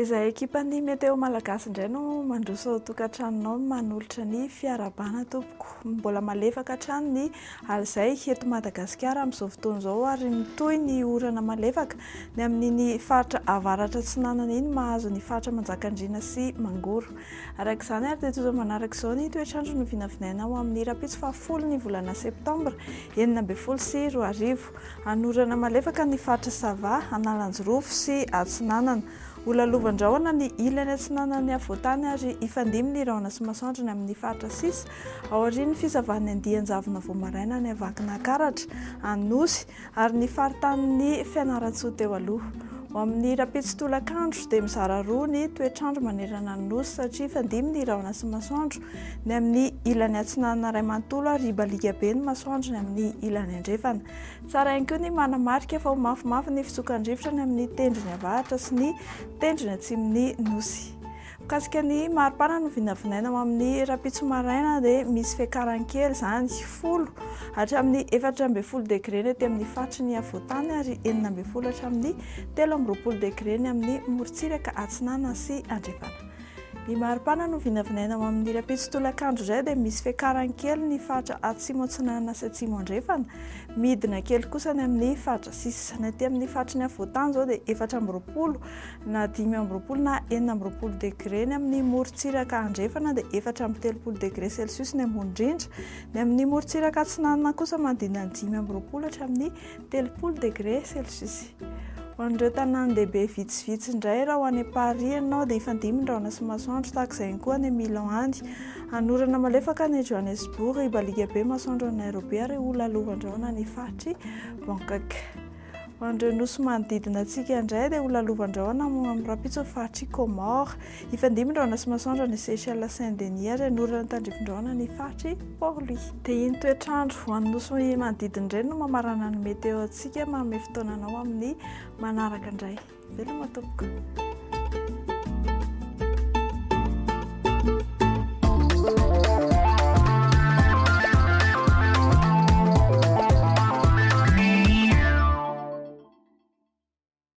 Izay ekipan'ny Météo Malagasy indray no mandroso ao an-tokantranonao manolotra ny fiarahabana tompoko. Mbola malefaka hatrany ny alizay eto Madagasikara amin'izao fotoana izao ary mitohy ny orana malefaka ny amin'iny faritra avaratra atsinanana iny mahazo ny faritra Manjakandriana sy Mangoro. Araka izany ary dia toy izao manaraka izao ny toetr'andro novinavinaina ho amin'ny rahampitso fahafolo ny volana septambra 2016. Hanorana malefaka ny faritra Sava, Analanjirofo sy Atsinanana. Ho lalovan-drahona ny ilany atsinanan'ny afovoantany ary hifandimby ny rahona sy masoandro ny amin'ny faritra sisa aorian'ny fisavan'ny andian-javona vao maraina any Vakinankaratra, Anosy ary ny faritanin'i Fianarantsoa teo aloha. Ho amin'ny rahampitso tolakandro dia mizara roa ny toetr'andro manerana ny Nosy satria hifandimby ny rahona sy masoandro ny amin'ny ilany atsinanana iray manontolo ary hibaliaka be ny masoandro ny amin'ny ilany andrefana. Tsara ihany koa ny manamarika fa ho mafimafy ny fitsokan-drivotra ny amin'ny tendrony avaratra sy ny tendrony atsimon'ny Nosy. Mikasika ny maripana novinavinaina ho amin'ny rahampitso maraina dia misy fiakarany kely izany, folo hatramin'ny 14 degre ny aty amin'ny faritry ny afovoantany ary 16 hatramin'ny 23 degre ny amin'ny morontsiraka atsinanana sy andrefana. Ny maripana no vinavinaina ho amin'ny rahampitso tolakandro indray dia misy fiakarany kely ny faritra atsimo atsinanana sy atsimo andrefana, midina kely kosa ny amin'ny faritra sisa. Ny aty amin'ny faritry ny afovoantany izao dia 24 na 25 na 26 degre, ny amin'ny morontsiraka andrefana dia 34 degre celsius ny ambony indrindra, ny amin'ny morontsiraka atsinanana kosa manodidina ny 25 hatramin'ny 30 degre celsius. Ho an'ireo tanàn-dehibe vitsivitsy indray, raha ho any Paris ianao dia hifandimby ny rahona sy masoandro, tahaka izay ihany koa any Milan any. Hanorana malefaka any Johannesburg, hibaliaka be masoandro any Nairobi ary ho lalovan-drahona ny faritr'i Bangkok. Ho an'ireo nosy manodidina antsika indray dia ho lalovan-drahona amin'ny rahampitso ny faritr'i Comores. Hifandimby ny rahona sy masoandro any Seychelles Saint Denis ary hanorana tandrifin-drahona ny faritr'i Port Louis. Dia iny toetr'andro ho an'ny nosy manodidina ireny no mamarana ny météo antsika, manome fotoana anao amin'ny manaraka indray. Veloma tompoko.